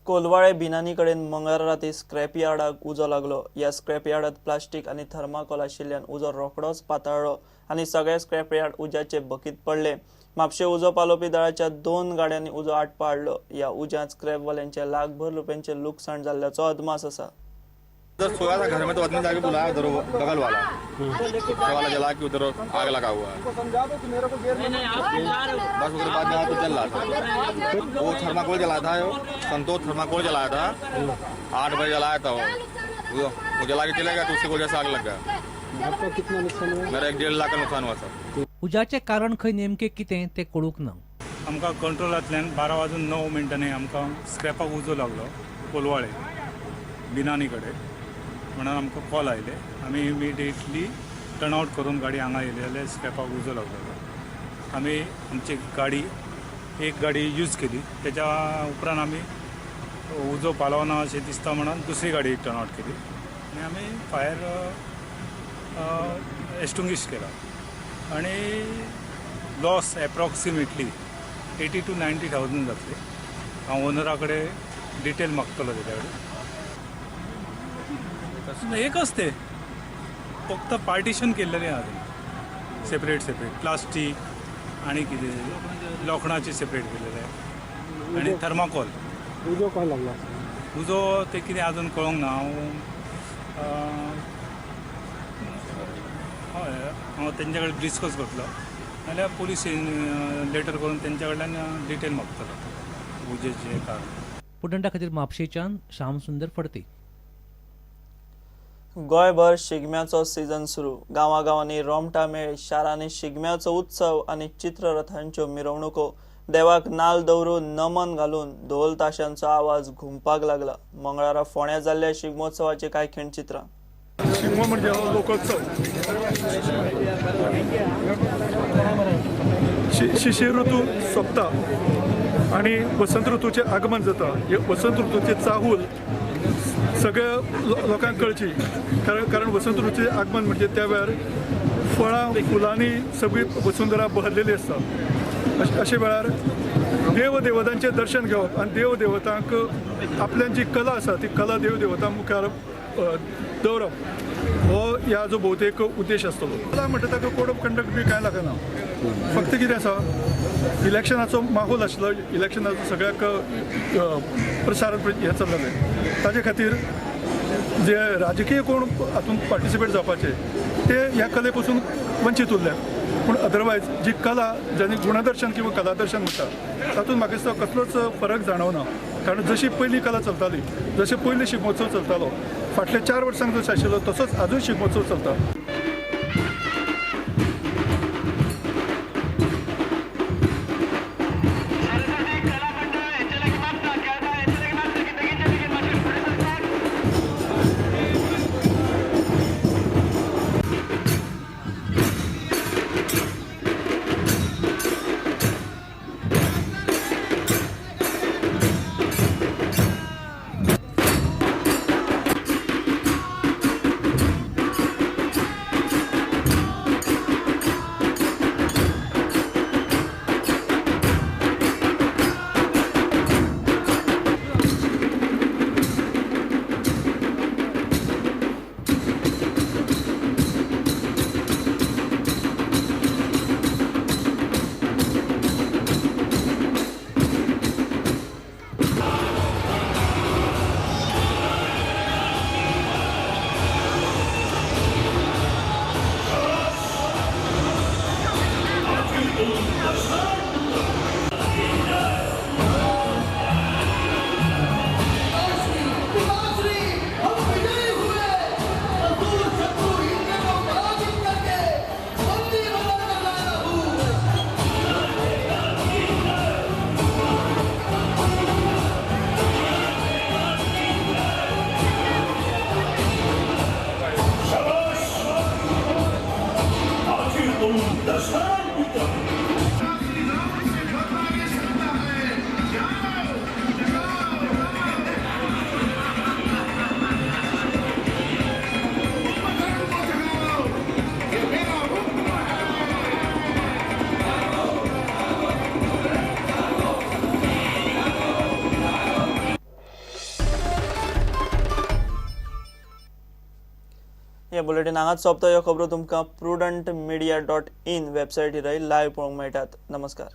कोलवाळे बिनानी कडेन मंगळारा राती स्क्रॅप यार्डाक उजो लागलो. ह्या स्क्रॅप यार्डात प्लास्टीक आनी थर्माकोल आशिल्ल्यान उजो रोखडोच पातळ्ळो आनी सगळे स्क्रॅप यार्ड उज्याचे भकीत पडले. म्हापशें उजो पालोवपी दळाच्या 2 गाड्यांनी उजो आटपा हाडलो. ह्या उज्यांत स्क्रॅपवाल्यांचे लाखभर रुपयांचे लुकसाण जाल्ल्याचो अदमास आसा. उधर सोया था घर में तो आदमी जाके बुलाया, उधर बगल वाला वाला जला के उधर आग लगा हुआ है। बस उसके बाद में तो जल रहा था, वो थर्माकोल जलाया था, वो संतोष थर्माकोल जलाया था, 8 बजे जलाया था, वो जला के चले गया तो उसकी वजह से आग लग गया। आपका कितना नुकसान हुआ? मेरा 1.5 लाख का नुकसान हुआ सर। उज्याचें कारण खंय नेमकें कितें तें कळूंक ना। आमकां कंट्रोलांतल्यान 12:09 आमकां स्क्रॅपाक उजो लागलो कोलवाळे बिनानी कडेन म्हणून आमकां कॉल आयले. आमी इमिडिएटली टर्न आवट करून गाडी हांगा येयली जाल्यार स्क्रॅपाक उजो लागलो. आमी आमची गाडी एक गाडी यूज केली, त्याच्या उपरांत आमी उजो पालोवना अशें दिसता म्हणून दुसरी गाडी टर्न आवट केली आनी आमी फायर एक्सटिंग्विश केला आनी लॉस एप्रॉक्सिमेटली 80,000 to 90,000 जातले. हांव ओनरा कडेन डिटेल मागतलो तेज्या कडेन. एकच ते फक्त पार्टिशन केल्लेलें आहा, सेपरेट सेपरेट प्लास्टीक आनी कितें लोखणाचें सेपरेट केलेलें आनी थर्माकोल. उजो खंय लागलो? उजो ते कितें आजून कळोंक ना. हांव हय हांव तेंच्या कडेन डिस्कस करतलो नाल्यार पोलीस लेटर करून तेंच्या कडल्यान डिटेल मागतलो उजेचें कारण. पुटंटा खातीर म्हापशेंच्यान श्यामसुंदर फडते. गोंयभर शिगम्याचो सीझन सुरू. गांवागांवांनी रोमटा मेळ, शारांनी शिगम्याचो उत्सव आनी चित्ररथांच्यो मिरवणुको. देवाक नाल दवरून नमन घालून ढोल ताशांचो आवाज घुमपाक लागला. मंगळारा फोंड्या जाल्ल्या शिगमोत्सवाचे कांय खिणचित्रां. शिगमो म्हणजे हो लोकोत्सव. शिशिर ऋतू सोंपता आनी वसंत ऋतूचें आगमन जाता. वसंत ऋतूचें चाहूल सगळ्या लोकांक कळची, कारण वसंत ऋतूचें आगमन म्हणजे त्या वेळार फळां फुलांनी सगळी वसुंधरा बहरलेली आसता. अशे वेळार देवदेवतांचें दर्शन घेवप आनी देवदेवतांक आपल्यान जी कला आसा ती कला देवदेवतां मुखार दवरप हो ह्या जो भोवतेक उद्देश आसतलो. कला म्हणटा ताका कोड ऑफ कंडक्ट बी कांय लागना. फक्त कितें आसा, इलेक्शनाचो माहोल आशिल्लो, इलेक्शनाचो सगळ्याक प्रसार हें चल्लेलें, ताजे खातीर जे राजकीय कोण हातूंत पार्टिसिपेट जावपाचे ते ह्या कले पसून वंचीत उरले. पूण अदरवायज जी कला जाणी गुणदर्शन किंवा कलादर्शन म्हणटा तातूंत म्हाका दिसता कसलोच फरक जाणवना. कारण जशी पयली कला चलताली, जशें पयलीं शिगमोत्सव चलतालो, फाटल्या 4 वर्सांक जसो आशिल्लो तसोच आजूय शिगमोत्सव चलता. हे बुलेटीन हांगाच सोंपता. ह्यो खबरो तुमकां prudentmedia.in वेबसायटीरय लायव्ह पळोवंक मेळटात. नमस्कार.